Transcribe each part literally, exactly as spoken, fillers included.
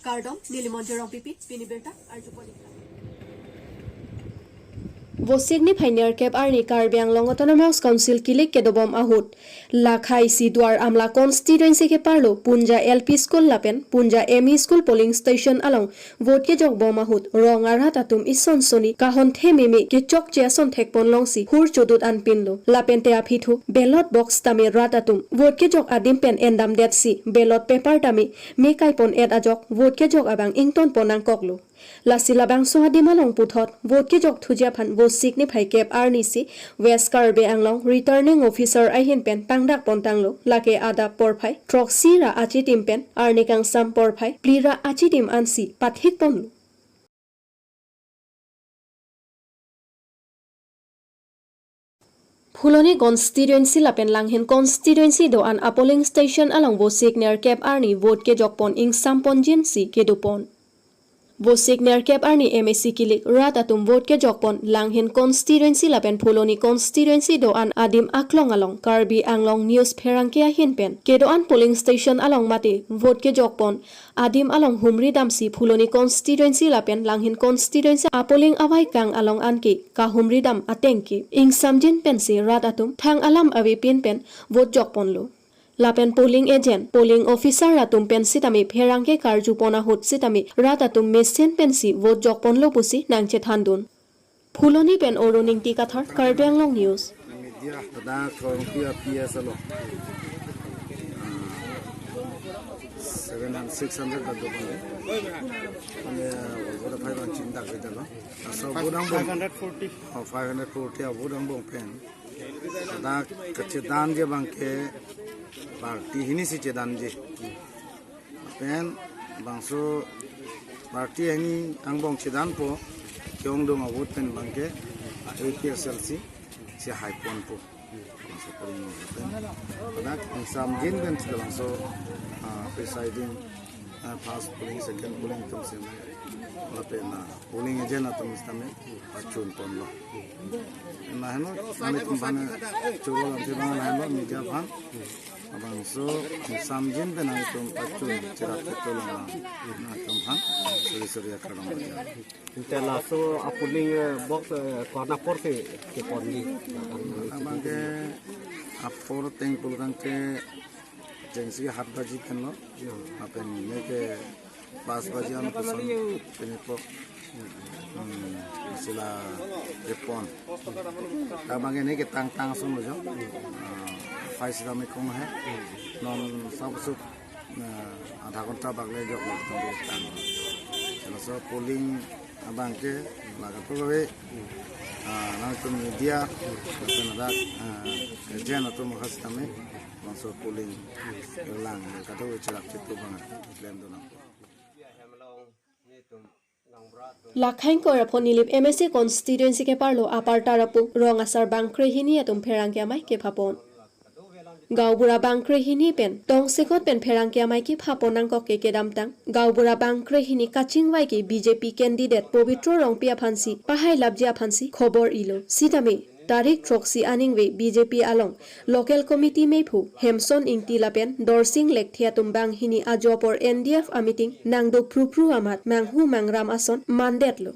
Kardom, neli Monjir Rongpipi, pini birta arju pon-ik. Vosik niphai nerkep arni Karbi Anglong Autonomous Council kilik kedobom ahut, lakhai si Duar Amla constituency keparlo Punja L P School lapen Punja M E School polling station along vote kejokbom ahut rong arat atum ison soni kahonthe meme kechokche ason thekpon longsi hur chodut anpinlo. Lapente aphi thu ballot box tame rat atum vote kejok adim pen endamdetsi ballot paper tame me kaipon-et ajok vote kejok abang ingtonpon nangkoklo. Lasi labangso adim along puthot vote kejok thuji aphan Vosik niphai kep arni si West Karbi Anglong Returning Officer ahin pen pangdakpon tanglo. Lake adap porphai throksi ra achitim pen arni kangsam porphai phli ra achitim ansi pathikponlo. Phuloni constituency lapen Langhin constituency do-an a-polling station along Vosik nerkep arni vote kejokpon ingsamponjinsi kedopon. Vosik nerkep arni M A C kilik rat atum vote kejokpon Langhin constituency lapen Phuloni constituency do-an adim aklong along Karbi Anglong News pherangke ahin pen kedo-an polling station along mate vote kejokpon adim along humri damsi Phuloni constituency lapen Langhin constituency a-polling avaikang along anke kahumri dam ateng ke ingsamjin pensi rat atum thang alam avepin pen vote jokponlo. Lapen polling agent, polling officer atum pen sitame pherangke karjupon ahut sitame rat atum mesen pensi vote jokponlo pusi nangchethandun. Phuloni pen Arun Ingti Kathar, Karbi Anglong News. Media, pada Karbi P S along. Seven hundred, six hundred ka dokan. Mane, vote phai bang chindak kita lo. Aso bodang bang. Five hundred forty. Oh, five hundred forty abodang bang pen. Pada kachedanje bang ke party hini si chedanje. Pen bangso party hini angbong chedanpo, ke-ongdung avote pen bang ke A P H L C si haiponpo. Bangso polling pen. Pada ingsamjin pen sila bangso, ah, presiding, ah, first polling, second polling atum seme. Lapen, ah, polling agent atum sitame pachunponlo. Naheno, nelitum aphan choro lamthe bang naheno media aphan. Bangso ingsamjin pen nangtum pachun cherap chetulong lang. Nangtum aphan suri suri akardom baja. Inte laso a-polling, eh, box, eh, ko-an apor si keponji? Abang ke apor teng pulotangte jengsi hat baji pen lo. Ya. Lapen ne ke pas baji an koson pinipo. Hmm, sila repon. Abang ke ne ke tang tang sung lo jo. Ah, phai sitame kong he. Non sab suk, ah, adha ghonta bak le jok lo tang tang. Laso polling abang ke laga to gawe, ah, nangtum media, lapen ladak, ah, agent atum akhas tame, bangso polling lang, kado cherap chetu bang, klem do nang. Lakhai ingkoi ra phongo Nilip M A C constituency keparlo apar Tarapung rong asar bangkrehini atum pherangke amei kephapon. Gaonbura bangkrehini pen tongsekot pen pherangke amei kephapon nangkok ke kedamtang gaonbura bangkrehini kachingvai ke B J P candidate Pobitro Rongpi aphansi pahailapji aphansi khobor ilo. Sitame tarik throksi aningve B J P along local committee meiphu Hemson Ingti lapen Dorsing Lekthe atum banghini ajo apor N D F a-meeting nangdo phrupru amat manghu mangram ason mandetlo.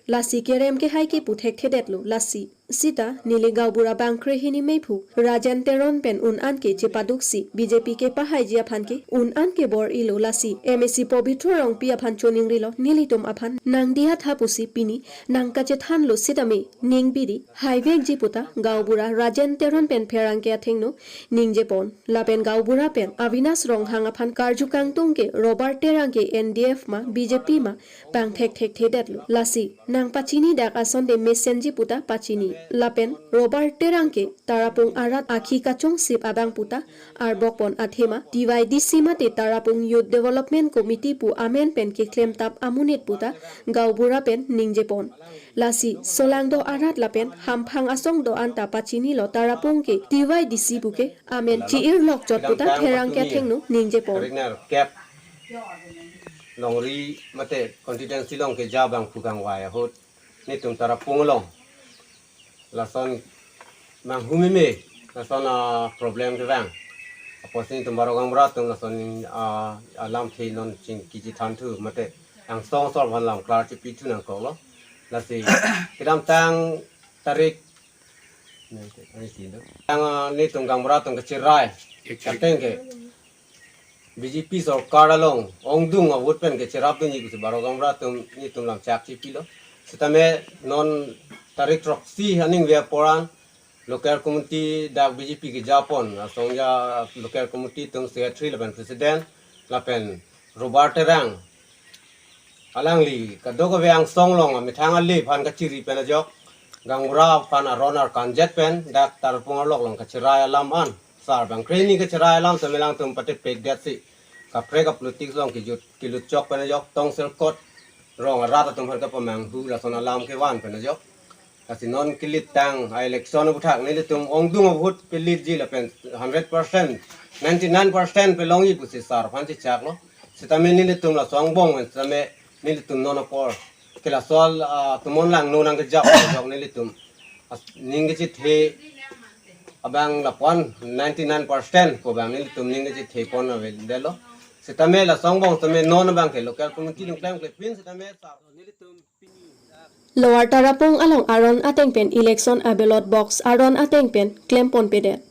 Lasi kerem kehai ke puthekthedetlo. Lasi sita neli gaonbura bangkrehini meiphu Rajen Teron pen un-an ke chepaduksi B J P kepahaiji aphan ke un-an ke bor-ilo. Lasi M A C Pobitro Rongpi aphan choningrilo, nelitum aphan nangdiya tha pusi pini nangkachethanlo sitame ning bidi haivekji puta gaonbura Rajen Teron pen pherangke athengno ningjepon. Lapen gaonbura pen Avinash Ronghang aphan karju kangtung ke Robert Terang ke N D F ma B J P ma pangthekthekthedetlo. Lasi nangpachini dak asonte mesenji puta pachini. Lapen Robert Terang ke Tarapung arat akhi kachongsip abang puta arbokpon athema T Y D C mate Tarapung Youth Development Committee pu amen pen keklemtap amonit puta gaonbura pen ningjepon. Lasi solangdo arat lapen hamphang asong do-an ta pachinilo Tarapung ke T Y D C pu ke amen chi-irlokchot puta pherangke athengno ningjepon. Riner kep longri mate constituency along keja bangphu kangvai ahut netum Tarapung along lason manghu meme, lason a-problem kevang, a Pusi netum Baro gaonbura atum lason, ah, alamthe non chingki chethan thu mate angsong asor aphan lam klar chipi thu nangkoklo. Lasi kedamtang tarik, ang, ah, netum gaonbura atum kacherai ateng ke B J P sorkar along ongdung a-vote pen kacherapdunji pusi Baro gaonbura atum netum lam chak chipilo. Sitame non tarik throksi aningve apor an local committee dak B J P kejapon, asong ya local committee atum secretary lapen president lapen Robert Terang, alangli kadokave angsong along amethang ale aphan kachiri pen ajok gaonbura aphan aron arkanjet pen dak Tarapung arlok along kacherai alam an, sar bangkreni kacherai alam same alangtum patepek detsi kaprek a-politics along kejut kelut chok pen ajok tongserkot rong arat atum aphan kapamanghu lason alam kevan pen ajok. Lasi non kelitang a-election aphuthak nelitum ongdung a-vote pelitji lapen hundred percent, ninety-nine percent pelongji pusi sar aphan chechaklo. Sitame nelitum laso angbong pen sitame nelitum non apor ke laso al, ah, tumon langno nangkejap ajok nelitum as-, ning kechethe abang lapu-an ninety-nine percent pu abang nelitum ning kechethepon avedetlo. Sitame laso angbong sitame non abang ke local committee along klemkle pin sitame sar nelitum pini, ah, Lower Tarapung along aron ateng pen election a-ballot box aron ateng pen klemponpedet.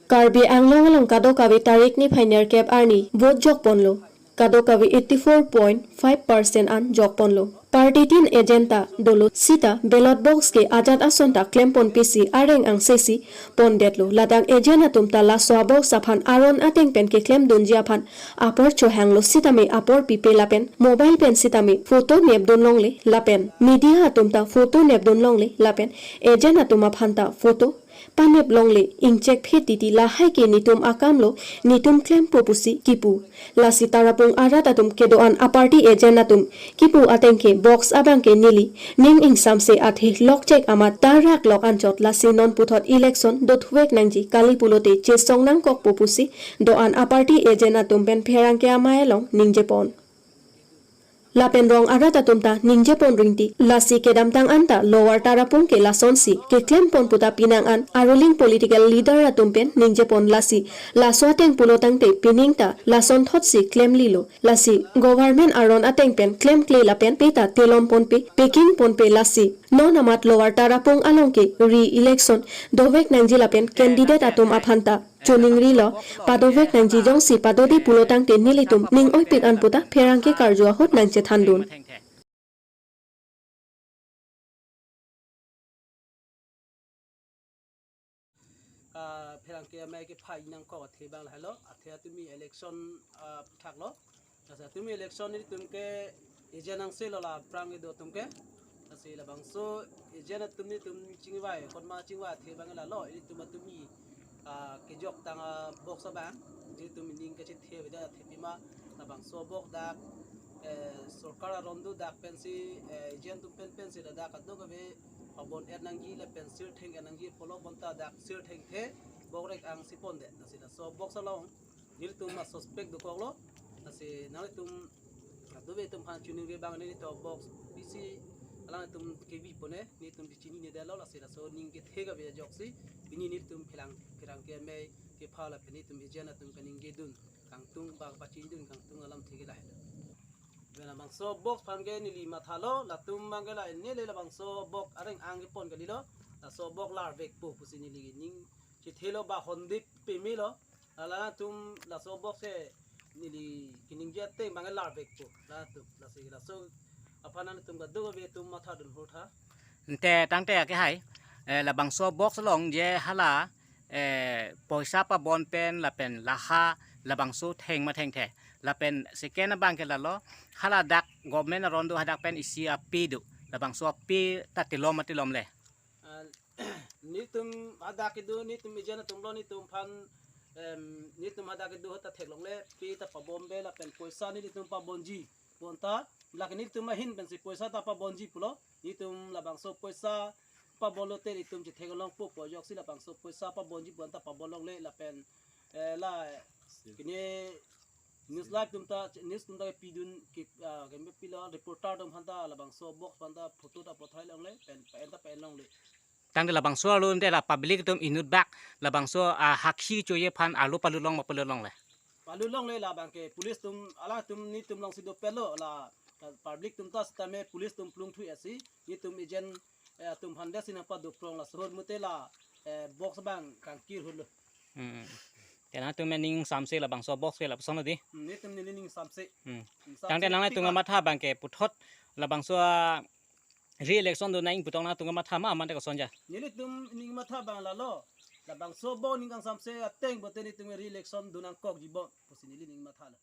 Karbi Anglong along kadokave tarik niphai nerkep arni vote jokponlo. Kadokave eighty-four point five percent an jokponlo. Party tin agent ta dolo sita ballot box ke ajat ason ta klemponpisi areng angsesi pondetlo. Ladak agent atum ta laso a-box aphan aron ateng pen keklemdunji aphan apor chohanglo sitame apor pipe lapen mobile pen sitame photo nepdun longle lapen media atum ta photo nepdun longle lapen agent atum aphan ta photo panep longle ingchek phet titi lahai ke netum akamlo, netum klempo pusi kipu. Lasi Tarapung arat atum kedo-an a-party agent atum kipu ateng ke box abang ke neli ning ingsamse athe lokchek amat tarrak lok anchot lasi non puthot election dothuvek nangji kali pulote chesong nangkokpo pusi do-an a-party agent atum pen pherangke amei along ningjepon. Lapen rong arat atum ta ningjepon ringti. Lasi kedamtang anta Lower Tarapung ke lasonsi keklempon puta pinang an a-ruling political leader atum pen ningjepon lasi. Laso ateng pulo tangte pining ta lasonthotsi klemlilo. Lasi government aron ateng pen klemkle lapen pe ta telomponpe, pekingponpe lasi. Non amat Lower Tarapung along ke re-election dovek nangji lapen candidate atum aphan ta choningrilo, padovek nangji jongsi padode pulo tangte nelitum ning oipik an puta pherangke karju ahut nangchethandun. Ah, pherangke amei kephai nangkok athe abang lahelo, athe atumi election, ah, thaklo. Lasi atumi election nelitum ke agent angse lo la aphrang kedo atum ke. Lasi labangso agent atum nelitum chingvai, konma chingvai athe abang lalo, nelitum atumi, ah, kejoktang a-box abang, nelitum ning kachethe avedet athe pima, labangso box dak, eh, sorkar aron do dak pensi, eh, agent atum pen pensi ladak kadokave pabon-et nangji lapen sirtheng-et nangji pulo bonta dak sirthengthe box rek angsi pondet. Lasi laso box along nelitum ma suspect dokoklo. Lasi nanglitum, ah, dove atum aphan chiningri abang nelitum box pisi alangtum kebi pone, nelitum kachinine detlo, lasi laso ning kethe kave ajoksi pini nelitum pherang, pherangke amei kepha lapen nelitum agent atum kaningjedun kangtung ba pachinidun kangtung alamthe ke lahelo. Bena labangso box aphan ke neli mathalo, latum abang ke la neli labangso box areng ang kepon kalilo, laso box larvekpo pusi neli ning chethelo ba hondip pemelo. Lalatum laso box ke neli kaningje ateng abang larvekpo. Latum lasi laso aphan nangtum kadokave atum mathadun hurtha. Ante tangte akehai, eh, labangso box along je hala, eh, poisa pabon pen lapen laha labangso theng mathengthe. Lapen second abang ke lalo, hala dak government aron do hadak pen isi api do. Labangso api ta tilom atilom le. Ah, nelitum hadak kedo, nelitum agent atumlo, nelitum aphan, em, nelitum hadak kedo ta theklongle, pi ta pabonbe lapen poisa nelitum pabonji. Bonta, lake nelitum ahin pensi poisa ta pabonji pulo, nelitum labangso poisa pabonlote nelitum chetheklongpo pu ajoksi labangso poisa pabonji bonta pabonlongle lapen, eh, la, kene news live atum ta, news atum ta kepidun ke, ah, keme pilo reporter atum aphan ta labangso box aphan ta photo ta pathai longle, pen, pen ta pen longle. Tangte labangso arlo te la public atum inut bak labangso, ah, hakhi choye aphan arlo palut long ma palut longle? Palut longle, la abangke police atum, alangtum netum alongsi dopetlo, la public atum ta sitame police atum plung thui asi, netum agent, eh, atum aphan det si nangpadoprong, laso ahut mate la, eh, box abang kangkir hutlo. Hmm. Te nangtum aning samse labangso box ke lapuson lo dei? Hmm, netum neli ning samse. Hmm. Ning samse. Tangte nanglitum pika. Amatha abangke puthot labangso, ah, re-election do nang pu tong nangtum amatha ma mate koson ja? Nelitum ning matha abang lalo. Labangso box ning kangsamse ateng pulote netum re-election do nangkokji bon pusi neli ning matha lo.